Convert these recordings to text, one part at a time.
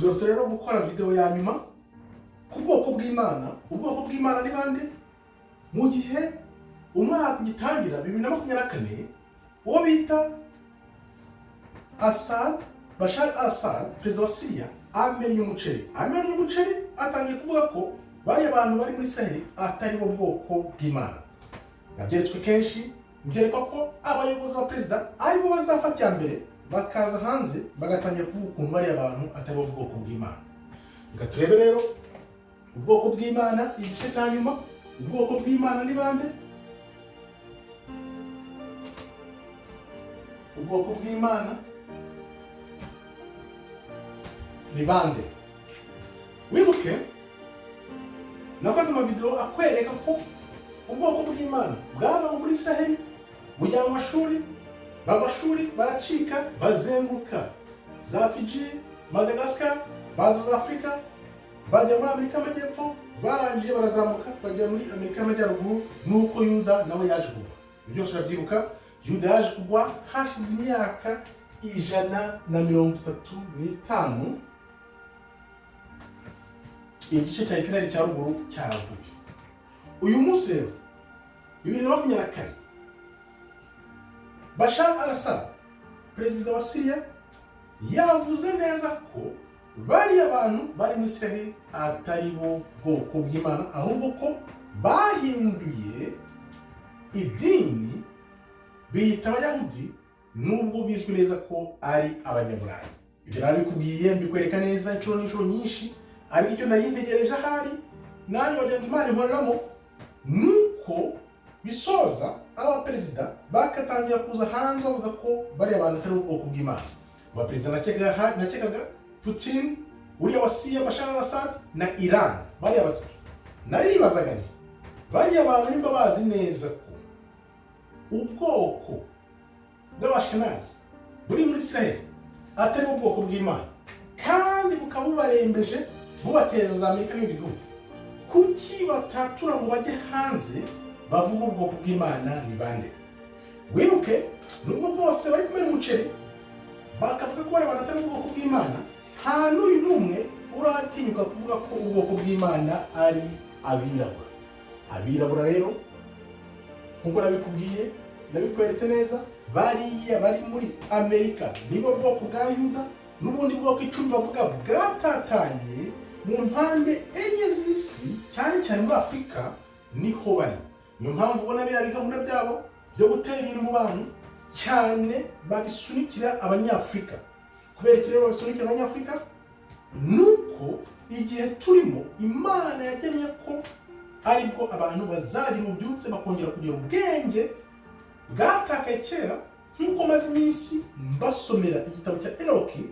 Tugarutse rero gukora video ya nyuma ku bwoko bw'Imana. Ubwoko bw'Imana ni bande? Mu gihe umwaka ugitangira 2024, uwo bita Assad, Bashar Assad, perezida wa Syria, amennye umuceri. Amennye umuceri, atangiye kuvuga ko bariya bantu bari muri Israel atari bo bwoko bw'Imana. Nabyeretswe kenshi, mbyerekwa ko abayobozi ba perezida aribo bazafata iya mbere, bakaza hanze bagatangira kuvuga ukuntu bariya bantu atari bo bwoko bw'Imana. Reka turebe rero ubwoko bw'Imana, igice cya nyuma. Ubwoko bw'Imana ni bande? Ubwoko bw'Imana ni bande? Wibuke nakoze amavideo akwereka ko ubwoko bw'Imana bwabaho muri Israheli, bujya mu mashuri, b'amashuri baracika, bazenguruka za Fiji, Madagascar, baza za Afurika, bajya muri Amerika y'Amajyepfo, barangije barazamuka bajya muri Amerika y'Amajyaruguru. Nuko Yuda nawe yaje kugwa. Ibyo byose urabyibuka. Yuda yaje kugwa hashize imyaka 135 igice cya Israheli cya ruguru cyaraguye. Uyu munsi rero, 2024, Bashar al-Assad, perezida wa Syria, yavuze neza ko bariya bantu bari muri Israheli atari bo bwoko bw'Imana, ahubwo ko bahinduye idini biyita Abayahudi, nubwo bizwi neza ko ari Abanyaburayi. Ibyo nabikubwiye, mbikwereka neza inshuro n'inshuro nyinshi, ariko icyo nari ntegereje ahari nanjye wagira ngo Imana inkoreramo, nuko bisoza abaperezida bakatangira kuza hanze bavuga ko bariya bantu atari ubwoko bw'Imana. Abaperezida nakekaga Putin, uriya wa Syria Bashar al-Assad, na Iran, bariya batatu. Naribazaga nti bariya bantu nimba bazi neza ko ubwoko bw'Abashkenazi buri muri Israel atari ubwoko bw'Imana, kandi bukaba bubarembeje, bubateza za Amerika n'ibindi bihugu, kuki batatura ngo bajye hanze bavuga ubwoko bw'Imana ni bande? Wibuke, nubwo bwose bari kumena umuceri bakavuga ko bariya bantu atari ubwoko bw'Imana, nta n'uyu n'umwe uratinyuka kuvuga ko ubwoko bw'Imana ari abirabura. Abirabura rero, nkuko nabikubwiye, nabikweretse neza, bariya bari muri Amerika nibo bwoko bwa Yuda, n'ubundi bwoko 10 bavuga bwatatanye mu mpande enye z'isi, cyane cyane muri Afurika niho bari. Niyo mpamvu ubona biriya bigahunda byabo byo gutera ibintu mu bantu cyane babisunikira Abanyafurika. Kubera iki rero babisunikira Abanyafurika? Nuko igihe turimo Imana yagennye ko aribwo abantu bazagira ububyutse, bakongera kugira ubwenge bwatakaye kera, nk'uko maze iminsi mbasomera igitabo cya Enoki.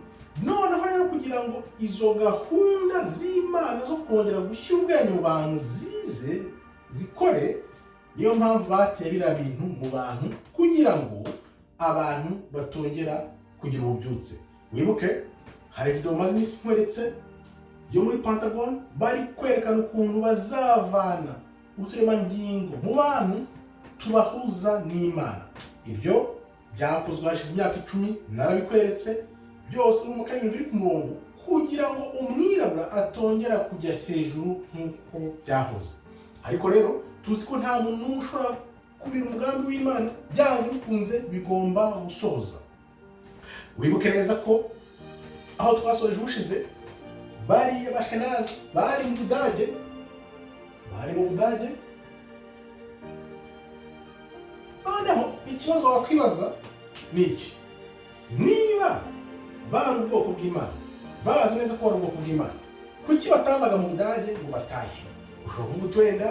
Noneho rero, kugira ngo izo gahunda z'Imana zo kongera gushyira ubwenge mu bantu zize zikore, niyo mpamvu bateye biriya bintu mu bantu, kugira ngo abantu batongera kugira ububyutse. Wibuke hari video maze iminsi nkweretse yo muri Pentagon, bari kwerekana ukuntu bazavana uturemangingo mu bantu tubahuza n'Imana. Ibyo byakozwe hashize imyaka 10, narabikweretse byose mu ibintu biri ku murongo, kugira ngo umwirabura atongera kujya hejuru nk'uko byahoze. Ariko rero tuzi ko nta muntu n'umwe ushobora kumira umugambi w'Imana, byanze bikunze bigomba gusoza. Wibuke neza ko aho twasoje ubushize, bariya Bashkenazi bari mu Budage, bari mu Budage. Noneho ikibazo wakwibaza ni iki: niba bari ubwoko bw'Imana, bazi neza ko bari ubwoko bw'Imana, kuki batavaga mu Budage ngo batahe? Ushobora kuvuga uti wenda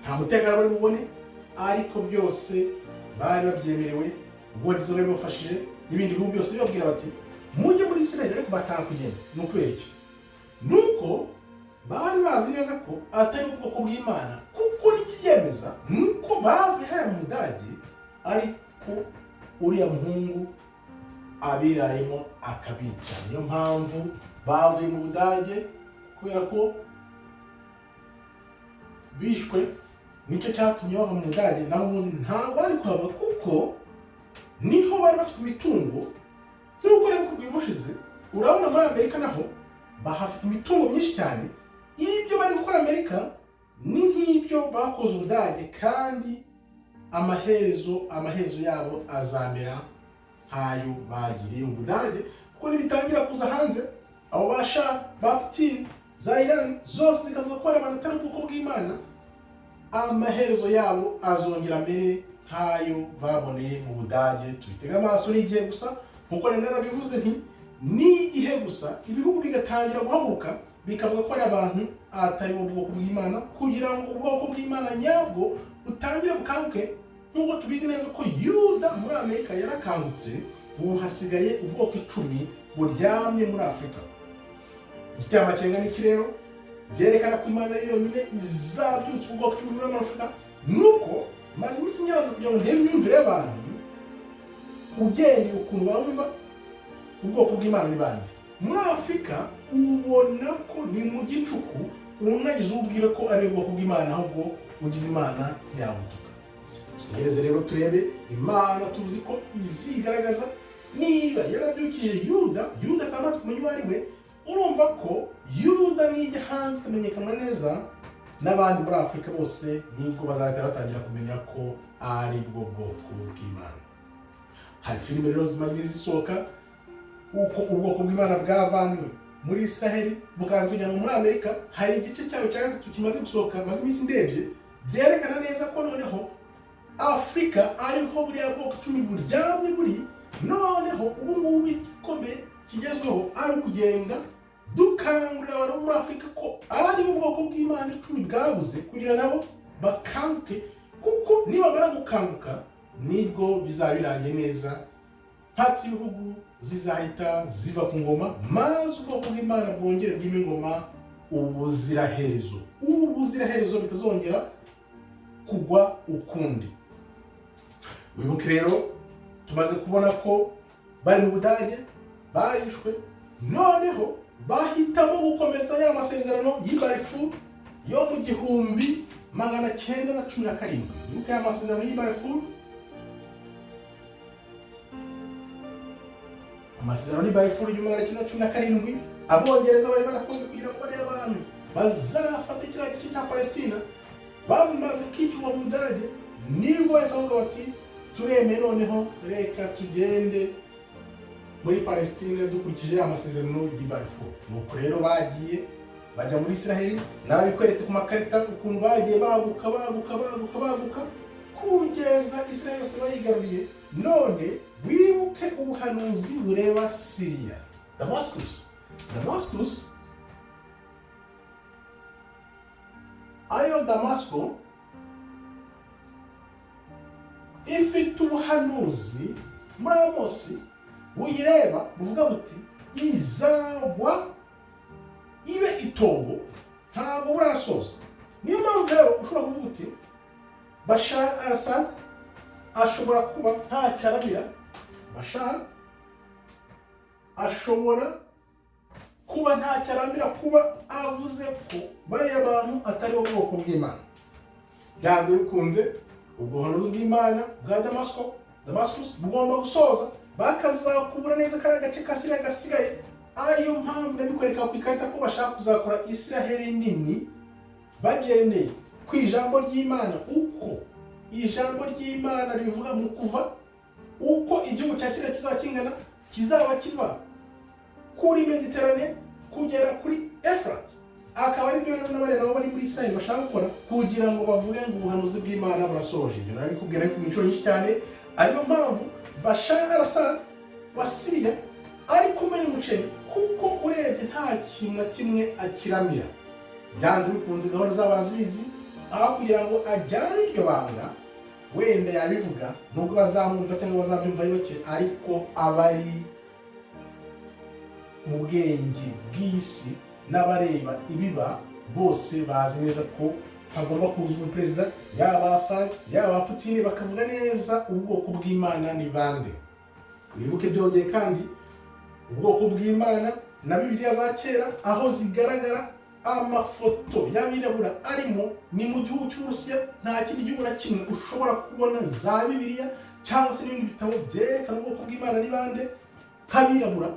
nta mutekano bari bubone, ariko byose bari babyemerewe. Ubwongereza bari bubafashije n'ibindi bihugu byose bibabwira bati mujye muri Israel, ariko bakanga kugenda. Ni ukubera iki? Nuko bari bazi neza ko atari ubwoko bw'Imana, kuko n'ikibyemeza nuko bavuye hariya mu Budage, ariko uriya muhungu abirayemo akabica. Niyo mpamvu bavuye mu Budage, kubera ko bishwe, nicyo cyatumye bava mu Budage. Naho ubundi ntabwo bari kuhava, kuko niho bari bafite imitungo, nk'uko nabikubwiye ubushize. Urabona muri Amerika naho bahafite imitungo myinshi cyane. Ibyo bari gukora Amerika ni nk'ibyo bakoze Ubudage, kandi amaherezo yabo azamera nk'ayo bagiriye mu Budage, kuko nibitangira kuza hanze, abo ba Shah, ba Putin, za Iran zose zikavuga ko ari abantu atari ubwoko bw'Imana, amaherezo yabo azongera amere nk'ayo baboneye mu Budage. Tubitega amaso, n'igihe gusa. Nkuko nari narabivuze nti n'igihe gusa, ibihugu bigatangira guhaguruka bikavuga ko ari abantu atari bo bwoko bw'Imana, kugira ngo ubwoko bw'Imana nyabwo butangire bukanguke. Nk'uko tubizi neza ko Yuda muri Amerika yarakangutse, ubu hasigaye ubwoko 10 buryamye muri Afurika. Igiteye amakenga n'iki rero, byerekana ko Imana ari yonyine izabyutsa ubwoko 10 buri muri Afurika, nuko maze iminsi ngerageza kugira ngo ndebe imyumvire y'abantu ugendeye ukuntu bumva ubwoko bw'Imana ni bande muri Afurika. Ubona ko ni mu gicuku unagize ubwira ko ari ubwoko bw'Imana, ahubwo ugize Imana ntiyabutuka. Tutegereze rero turebe. Imana tuzi ko izigaragaza. Niba yarabyukije Yuda, Yuda akaba amaze kumenya uwo ari we, urumva ko Yuda nijya hanze ikamenyekana neza n'abandi muri Afurika bose, nibwo bazahita batangira kumenya ko ari bwo bwoko bw'Imana. Hari filime rero zimaze iminsi zisohoka, uko ubwoko bw'Imana bwavanywe muri Israheli bukaza kujyanwa muri Amerika. Hari igice cyayo cya gatatu kimaze gusohoka, maze iminsi ndebye, byerekana neza ko noneho Afurika ariho buriya bwoko 10 buryamye buri. Noneho ubu ngubu igikomeye kigezweho ari ukugenda dukangurira abantu bo muri Afurika ko ari bo bwoko bw'Imana 10 bwabuze, kugira nabo bakanguke, kuko nibamara gukanguka nibwo bizaba birangiye neza. Mpatse ibihugu zizahita ziva ku ngoma, maze ubwoko bw'Imana bwongere bwime ingoma ubuziraherezo, ubuziraherezo, bitazongera kugwa ukundi. Wibuke rero, tumaze kubona ko bari mu Budage barishwe, noneho bahitamo gukomeza ya masezerano y'i Balfour yo mu 1917. Wibuke ya masezerano y'i Balfour, amasezerano y'i Balfour 1917, Abongereza bari barakoze kugira ngo bariya abantu bazafate kiriya gice cya Palestina. Bamaze kwicirwa mu Budage, nibwo bahise bavuga bati: "Turemeye, noneho reka tugende muri Palestine dukurikije ya masezerano y'i Balfour." Nuko rero bagiye bajya muri Israheli. Narabikweretse ku makarita ukuntu bagiye baguka, baguka, baguka, baguka, kugeza Israheli yose bayigaruriye. None wibuke ubuhanuzi bureba Siriya, Damascus. Damascus ariyo Damasco ifite ubuhanuzi muri Amosi buyireba, buvuga buti: "Izagwa ibe itongo." Ntabwo burasoza. Niyo mpamvu rero ushobora kuvuga uti Bashar al-Assad ashobora kuba ntacyo aramira. Bashar ashobora kuba ntacyo aramira kuba avuze ko bariya bantu atari bo bwoko bw'Imana. Byanze bikunze ubwo buhanuzi bw'Imana bwa Damasco, Damascus, bugomba gusoza, bakazakubura neza kariya gace ka Siriya gasigaye. Ariyo mpamvu ndabikwereka ku ikarita ko bashaka kuzakora Israheli nini, bagendeye ku ijambo ry'Imana, uko ijambo ry'Imana rivuga mu Kuva, uko igihugu cya Siriya kizaba kingana, kizaba kiva kuri Mediterane kugera kuri Efrat. Akaba ari byo rero n'abariya nabo bari muri Israel bashaka gukora, kugira ngo bavuge ngo ubuhanuzi bw'Imana burasoje. Ibyo narabikubwira, nabikubwira inshuro nyinshi cyane. Ariyo mpamvu Bashar al-Assad wa Siriya ari kumena umuceri, kuko urebye nta kintu na kimwe akiramira. Byanze bikunze gahunda zabo arazizi. Aho kugira ngo ajyane iryo banga, wenda yabivuga, nubwo bazamwumva cyangwa bazabyumva ari bake, ariko abari mu bwenge bw'isi n'abareba ibiba bose bazi neza ko hagomba kuza umuperezida, yaba Assad, yaba Putin, bakavuga neza ubwoko bw'Imana ni bande. Wibuke byongeye kandi ubwoko bw'Imana na Bibiliya za kera aho zigaragara amafoto y'abirabura arimo ni mu gihugu cy'Uburusiya. Nta kindi gihugu na kimwe ushobora kubona za Bibiliya cyangwa se n'ibindi bitabo byerekana ubwoko bw'Imana ni bande nk'abirabura.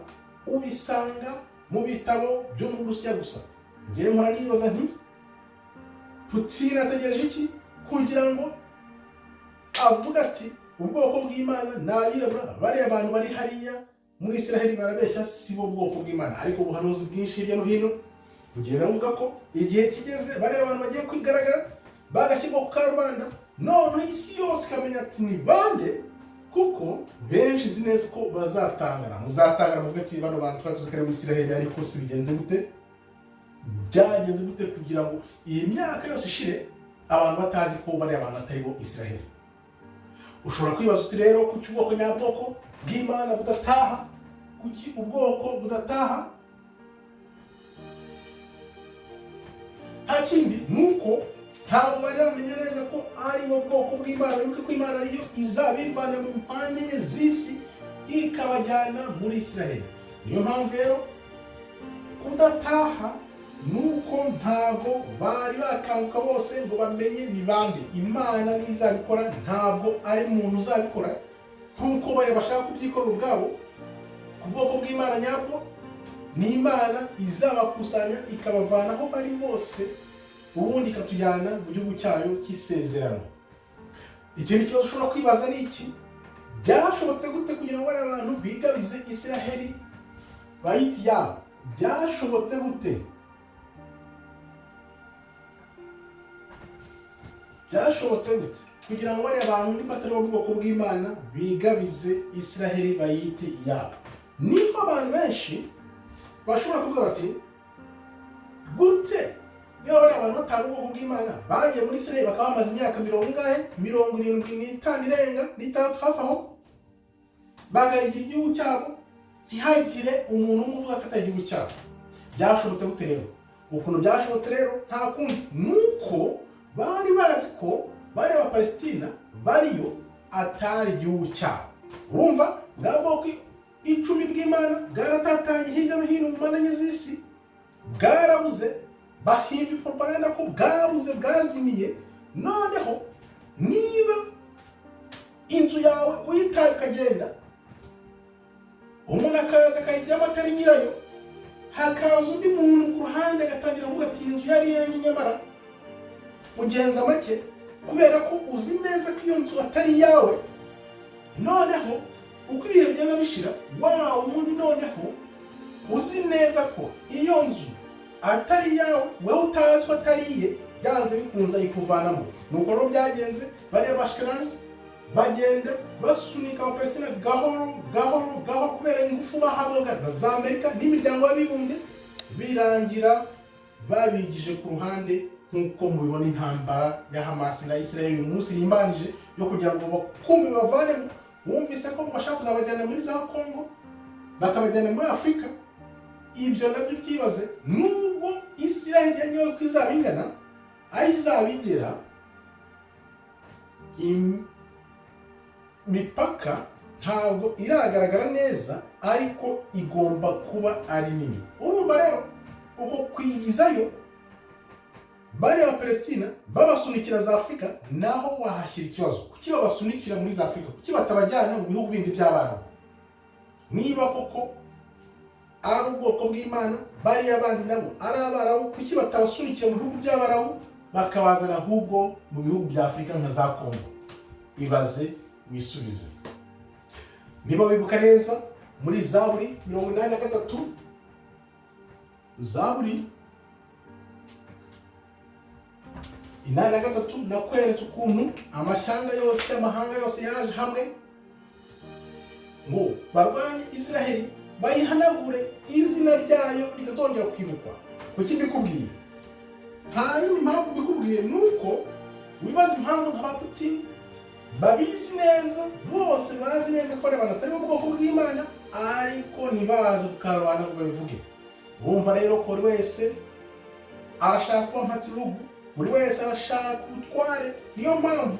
Ubisanga mu bitabo byo mu Burusiya gusa. Ngewe mpora nibaza nti: Putin ategereje iki kugira ngo avuga ati ubwoko bw'Imana ni abirabura, bariya bantu bari hariya muri Israheli barabeshya, si bo bwoko bw'Imana? Ariko ubuhanuzi bwinshi hirya no hino bugenda buvuga ko igihe kigeze bariya bantu bagiye kwigaragara, bagashyirwa ku karubanda, noneho isi yose ikamenya ati ni bande. Kuko benshi nzi neza ko bazatangara, muzatangara muvuge ati: "Bano bantu twari tuzi ko ari muri Israheli, ariko si bigenze gute? Byagenze gute kugira ngo iyi myaka yose ishire abantu batazi ko bariya bantu atari bo Israheli?" Ushobora kwibaza uti: "Rero kuki ubwoko nyabwoko bw'Imana budataha? Kuki ubwoko budataha?" Nta kindi, ni uko ntabwo bari bamenya neza ko ari bo bwoko bw'Imana. Wibuke ko Imana ariyo izabivana mu mpande enye z'isi ikabajyana muri Israheli. Niyo mpamvu rero kudataha ni uko ntabwo bari bakanguka bose ngo bamenye ni bande. Imana niyo izabikora, ntabwo ari umuntu uzabikora nk'uko bari bashaka kubyikorera ubwabo. Ku bwoko bw'Imana nyabwo, ni Imana izabakusanya ikabavana aho bari bose, ubundi ikatujyana mu gihugu cyayo cy'isezerano. Ikindi kibazo ushobora kwibaza ni iki: byashobotse gute kugira ngo bariya bantu bigabize Israheli bayiti yabo? Byashobotse gute? Byashobotse gute kugira ngo bariya bantu, niba atari bo bwoko bw'Imana, bigabize Israheli bayite iyabo? Niho abantu benshi bashobora kuvuga bati: "Gute niba bariya bantu batari ubwoko bw'Imana, bagiye muri Israheli bakaba bamaze imyaka mirongo ingahe, 75 irenga n'itandatu hafi aho, bagahigira igihugu cyabo, ntihagire umuntu umwe uvuga ko atari igihugu cyabo? Byashobotse gute?" Rero ukuntu byashobotse rero nta kundi, nuko bari bazi ko bariya Abapalesitina bariyo atari igihugu cyabo. Urumva, bwa bwoko 10 bw'Imana bwaratatanye hirya no hino mu mpande enye z'isi, bwarabuze, bahimba propaganda ko bwabuze, bwazimiye. Noneho niba inzu yawe uyitaye ukagenda, umuntu akaza akayijyamo atari nyirayo, hakaza undi muntu ku ruhande agatangira kuvuga ati: "Iyi nzu yari iyanjye," nyamara ugenza make kubera ko uzi neza ko iyo nzu atari iyawe. Noneho uko ibihe bigenda bishira, wa wundi noneho uzi neza ko iyo nzu atari iyawe, wowe utazi ko atari iye, byanze bikunze ayikuvanamo. Nuko rero byagenze, bariya Bashikenazi bagenda basunika Abapalestina gahoro gahoro gahoro kubera ingufu bahabwaga na za Amerika n'imiryango y'abibumbye, birangira babigije ku ruhande, nk'uko mubibona intambara ya Hamas na Israel uyu munsi rimbanije yo kugira ngo bakumbe bavanemo. Wumvise ko bashaka kuzabajyana muri za Congo, bakabajyana muri Afurika. Ibyo nabyo byibaze, nubwo Israel yanyewe ko izaba ingana, aho izaba igera, imipaka ntabwo iragaragara neza, ariko igomba kuba ari nini. Urumva rero uko kwigizayo bariya Palestina babasunikira za Afurika, naho wahashyira ikibazo: kuki babasunikira muri za Afurika? Kuki batabajyana mu bihugu bindi by'Abarabu? Niba koko ari ubwoko bw'Imana, bariya bandi nabo ari Abarabu, kuki batabasunikira mu bihugu by'Abarabu, bakabazana ahubwo mu bihugu bya Afurika nka za Kongo? Ibaze wisubize. Niba wibuka neza muri Zaburi 83, Zaburi 83, nakweretse ukuntu amashyanga yose, amahanga yose yaje hamwe ngo barwanye Israheli, bayihanagure, izina ryayo ritazongera kwibukwa. Kuki mbikubwiye? Nta yindi mpamvu mbikubwiye, ni uko wibaza impamvu nka ba Putin babizi neza, bose bazi neza ko ari abantu atari bo bwoko bw'Imana, ariko ntibaze kukarubanda ngo babivuge. Urumva rero ko buri wese arashaka kuba mpatsibihugu, buri wese arashaka ubutware. Niyo mpamvu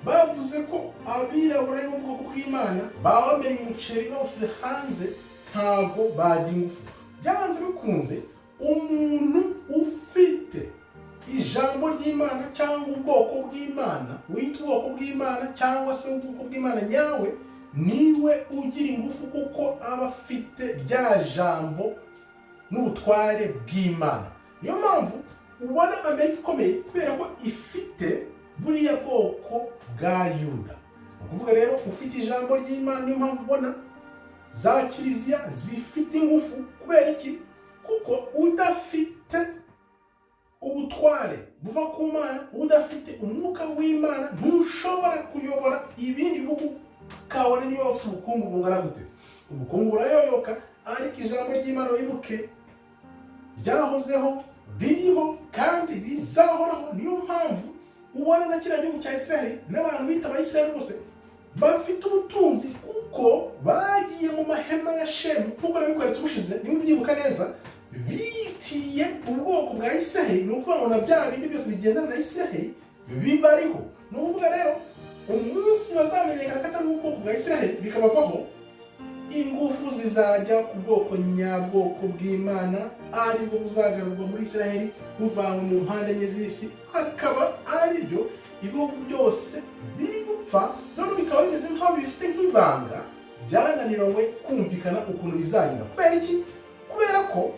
bavuze ko abirabura ari bo bwoko bw'Imana, baba bamenye umuceri bawushyize hanze, ntabwo bagira ingufu. Byanze bikunze, umuntu ufite ijambo ry'Imana cyangwa ubwoko bw'Imana, wita ubwoko bw'Imana cyangwa se ubwoko bw'Imana nyawe, Niwe ugira ingufu kuko aba afite rya jambo n'ubutware bw'Imana. Niyo mpamvu ubona Amerika ikomeye, kubera ko ifite buriya bwoko bwa Yuda. Ni ukuvuga rero ufite ijambo ry'Imana. Niyo mpamvu ubona za kiliziya zifite ingufu. Kubera iki? Kuko udafite ubutware buva ku Mana, udafite umwuka w'Imana, ntushobora kuyobora ibindi bihugu, kabone niyo waba ufite ubukungu bungana gute. Ubukungu burayoyoka, ariko ijambo ry'Imana, wibuke, ryahozeho, ririho kandi rizahoraho. Niyo mpamvu ubona na kiriya gihugu cya Israel n'abantu bita Abayisiraheli bose bafite ubutunzi, kuko bagiye mu mahema ya Shemu, nk'uko nabikweretse ubushize niba ubyibuka neza. Bitiye ubwoko bwa Israheli, ni ukuvuga ngo na bya bindi byose bigendana na Israheli bibariho. Ni ukuvuga rero umunsi bazamenyekana ko atari ubwoko bwa Israheli bikabavaho, ingufu zizajya ku bwoko nyabwoko bw'Imana, aribwo buzagarurwa muri Israheli buvanywe mu mpande enye z'isi, akaba ari byo ibihugu byose biri gupfa. None bikaba bimeze nk'aho bifite nk'ibanga byananiranywe kumvikana ukuntu bizagenda. Kubera iki? Kubera ko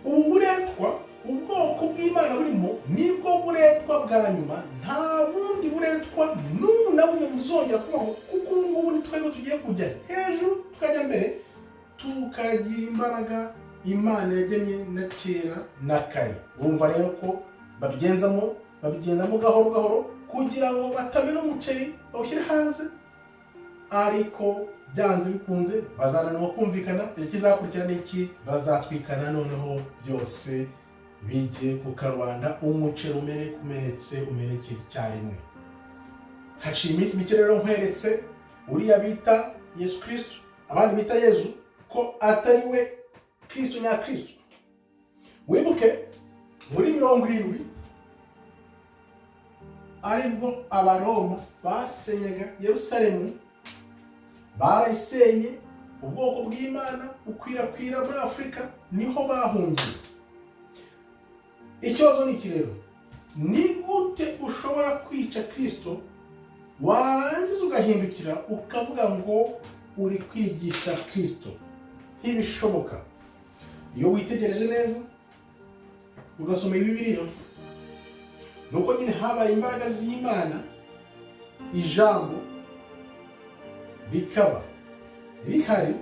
ubu buretwa ubwoko bw'Imana burimo nibwo buretwa bwa nyuma. Nta bundi buretwa n'ubu na bumwe buzongera kubaho, kuko ubu ngubu ni twebwe tugiye kujya hejuru, tukajya mbere, tukagira imbaraga Imana yagennye na kera na kare. Bumva rero ko babigendamo gahoro gahoro kugira ngo batamena umuceri bawushyire hanze, ariko byanze bikunze bazananirwa kumvikana. Ikizakurikira ni iki? Bazatwikana, noneho byose bijye ku karubanda, umuceri umeneke, umenetse umenekere icyarimwe. Haciye iminsi mike rero nkweretse uriya bita Yesu Kristo, abandi bita Yezu, ko atari we Kristo nyakristo. Wibuke muri 70 aribwo Abaroma basenyaga Yerusalemu. Barayisenye, ubwoko bw'Imana bukwirakwira muri Afurika, niho bahungiye. Ikibazo ni iki rero: ni gute ushobora kwica Kristo, warangiza ugahindukira ukavuga ngo uri kwigisha Kristo? Ntibishoboka. Iyo witegereje neza ugasoma Bibiliya, nuko nyine habaye imbaraga z'Imana, ijambo rikaba rihari,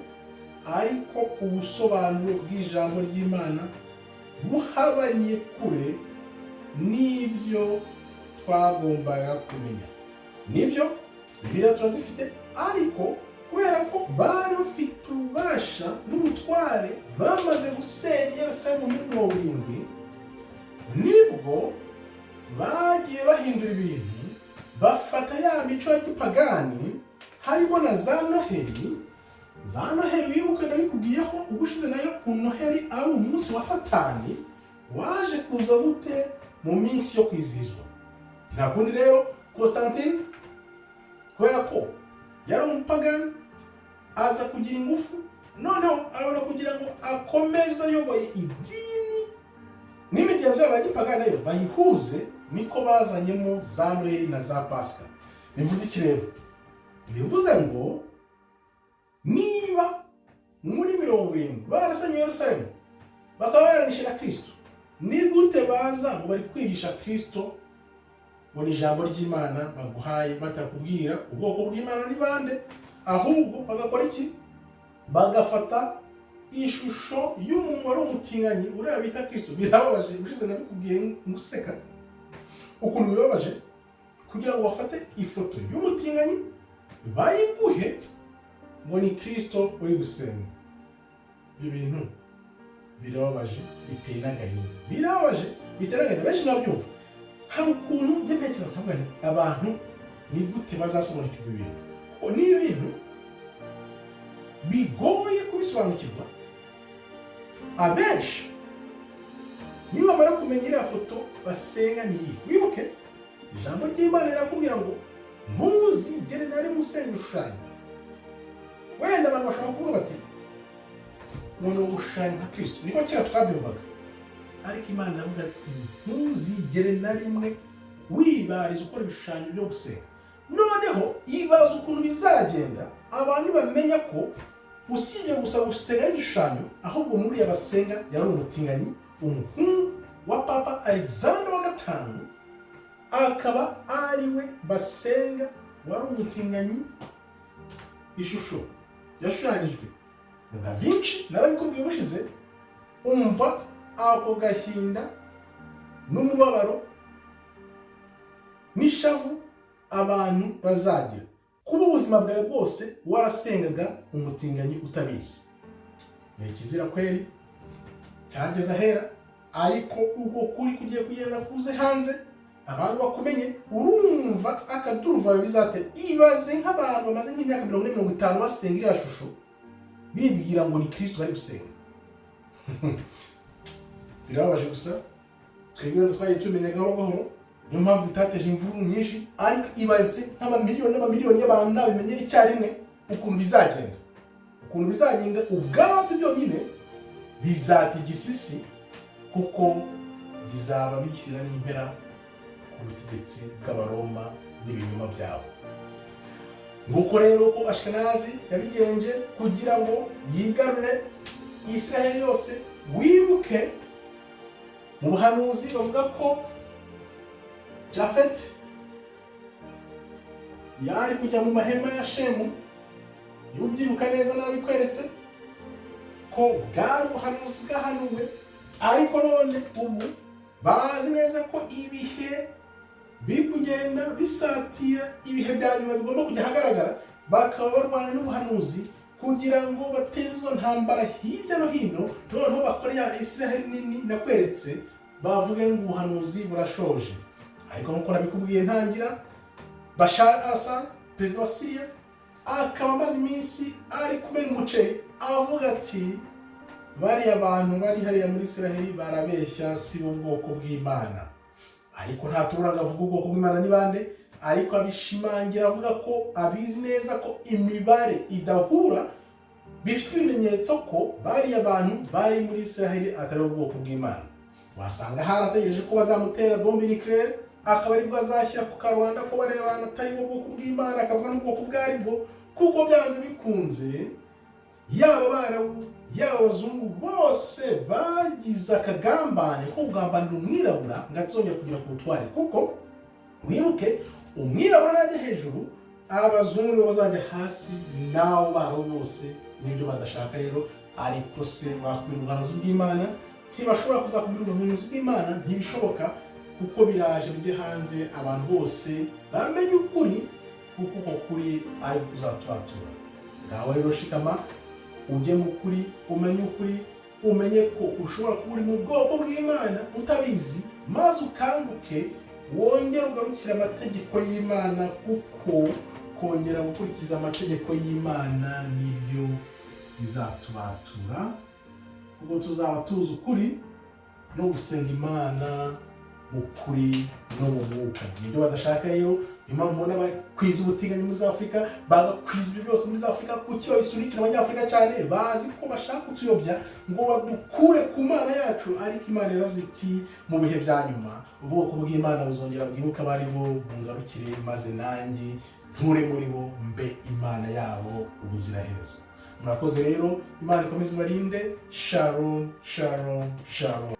ariko ubusobanuro bw'ijambo ry'Imana buhabanye kure n'ibyo twagombaga kumenya. Nibyo, Bibiliya turazifite, ariko kubera ko bari bafite ububasha n'ubutware bamaze gusenya Yerusalemu muri 70, nibwo bagiye bahindura ibintu, bafata ya mico ya gipagani, harimo na za Noheli. Za Noheli, wibuke nabikubwiyeho ubushize nayo, ku Noheli ari umunsi wa Satani, waje kuza gute mu minsi yo kwizihizwa? Nta kundi rero, Constantine, kubera ko yari umupagani, aza kugira ingufu, noneho abona kugira ngo akomeze ayoboye idini n'imigenzo yabo ya gipagani nayo bayihuze, niko bazanyemo za Noheli na za Pasika. Bivuze iki rero? Bivuze ngo niba muri 70 barasenye Yerusalemu, bakaba baranishe na Kristo, ni gute baza ngo bari kwigisha Kristo, ngo ni ijambo ry'Imana baguhaye, batakubwira ubwoko bw'Imana ni bande? Ahubwo bagakora iki? Bagafata ishusho y'umuntu wari umutinganyi, uriya bita Kristo. Birababaje, ushize nabikubwiye nguseka ukuntu bibabaje, kugira ngo bafate ifoto y'umutinganyi bayiguhe ngo ni Kristo uri gusenga. Ibyo bintu birababaje, biteye n'agahinda. Birababaje, biteye n'agahinda. Benshi nabyumva, hari ukuntu njya ntekereza nkavuga nti: "Abantu ni gute bazasobanukirwa ibintu?" Kuko ni ibintu bigoye kubisobanukirwa. Abenshi nibamara kumenya iriya foto basenga ni iyihe? Wibuke ijambo ry'Imana rirakubwira ngo ntuzigere na rimwe usenga ibishushanyo. Wenda abantu bashobora kuvuga bati ngo ni ugushushanya nka Kristo, niko kera twabyumvaga, ariko Imana iravuga ati: "Ntuzigere na rimwe wibariza ukora ibishushanyo byo gusenga." Noneho ibaza ukuntu bizagenda abantu bamenya ko usibye gusa gusenga n'igishushanyo, ahubwo n'uriya basenga yari umutinganyi, umuhungu wa Papa Alexander wa gatanu, akaba ari we basenga wari umutinganyi. Ishusho yashushanyijwe na Da Vinci, narabikubwiye ubushize. Umva ako gahinda n'umubabaro n'ishavu abantu bazagira, kuba ubuzima bwawe bwose warasengaga umutinganyi utabizi. Ni ikizira kweri, cyageze ahera. Ariko uko kuri kugiye kugenda kuze hanze, abantu bakumenye. Urumva akaduruvayo bizatera. Ibaze nk'abantu bamaze nk'imyaka 40, 50 basenga iriya shusho, bibwira ngo ni Kirisito bari gusenga. Birababaje gusa. Twebwe twagiye tumenya gahoro gahoro, niyo mpamvu bitateje imvururu nyinshi. Ariko ibaze nk'amamiliyoni n'amamiliyoni y'abantu nabimenyera icyarimwe, ukuntu bizagenda, ukuntu bizagenda ubwabyo byonyine bizatigisa isi, kuko bizaba bishyira n'impera ku butegetsi bw'Abaroma n'ibinyoma byabo. Nguko rero ko Ashikenazi yabigenje kugira ngo yigarure Israheli yose. Wibuke mu buhanuzi bavuga ko Jafet yari kujya mu mahema ya Shemu. Niba ubyibuka neza, narabikweretse ko bwari ubuhanuzi bwahanuwe. Ariko none ubu bazi neza ko ibihe biri kugenda bisatira ibihe bya nyuma bigomba kujya ahagaragara, bakaba barwana n'ubuhanuzi kugira ngo bateze izo ntambara hirya no hino, noneho bakore ya Israheli nini nakweretse, bavuge ngo ubuhanuzi burashoje. Ariko nk'uko nabikubwiye ntangira, Bashar al-Assad, perezida wa Syria, akaba amaze iminsi ari kumena umuceri, avuga ati: "Bariya bantu bari hariya muri Israheli barabeshya, si bo bwoko bw'Imana." Ariko nta tubura ngo avuge ubwoko bw'Imana ni bande, ariko abishimangira avuga ko abizi neza ko imibare idahura, bifite ibimenyetso ko bariya bantu bari muri Israheli atari ubwoko bw'Imana. Wasanga harategereje ko bazamutera bombe nucléaire, akaba aribwo azashyira ku karubanda ko bariya bantu atari bo bwoko bw'Imana, akavuga n'ubwoko bwo ari bwo, kuko byanze bikunze yaba Abarabu, yaba Abazungu, bose bagize akagambane ko kugambanira umwirabura ngo atazongera kugera ku butware. Kuko wibuke, umwirabura najya hejuru, abazungu nibo bazajya hasi, n'abo babo bose nibyo badashaka rero. Ariko se wakumira ubuhanuzi bw'Imana? Ntibashobora kuzakumira ubuhanuzi bw'Imana, ntibishoboka, kuko biraje bijye hanze, abantu bose bamenye ukuri, kuko uko kuri ari kuzaturatura. Ngaho rero shikama ujye mu kuri, umenye ukuri, umenye ko ushobora kuba uri mu bwoko bw'Imana utabizi, maze ukanguke, wongere ugarukire amategeko y'Imana, kuko kongera gukurikiza amategeko y'Imana nibyo bizatubatura, kuko tuzaba tuzi ukuri no gusenga Imana mu kuri no mu mwuka. Nibyo badashaka rero. Niyo mpamvu ubona bakwiza ubutinganyi muri za Afurika, bagakwiza ibyo byose muri za Afurika. Kuki babisunikira Abanyafurika cyane? Bazi ko bashaka kutuyobya ngo badukure ku Mana yacu. Ariko Imana yaravuze iti: "Mu bihe bya nyuma ubwoko bw'Imana buzongera bwibuke abari bo, bungarukire, maze nanjye nture muri bo, mbe Imana yabo ubuziraherezo." Murakoze rero, Imana ikomeze ibarinde. Shalom, shalom, shalom.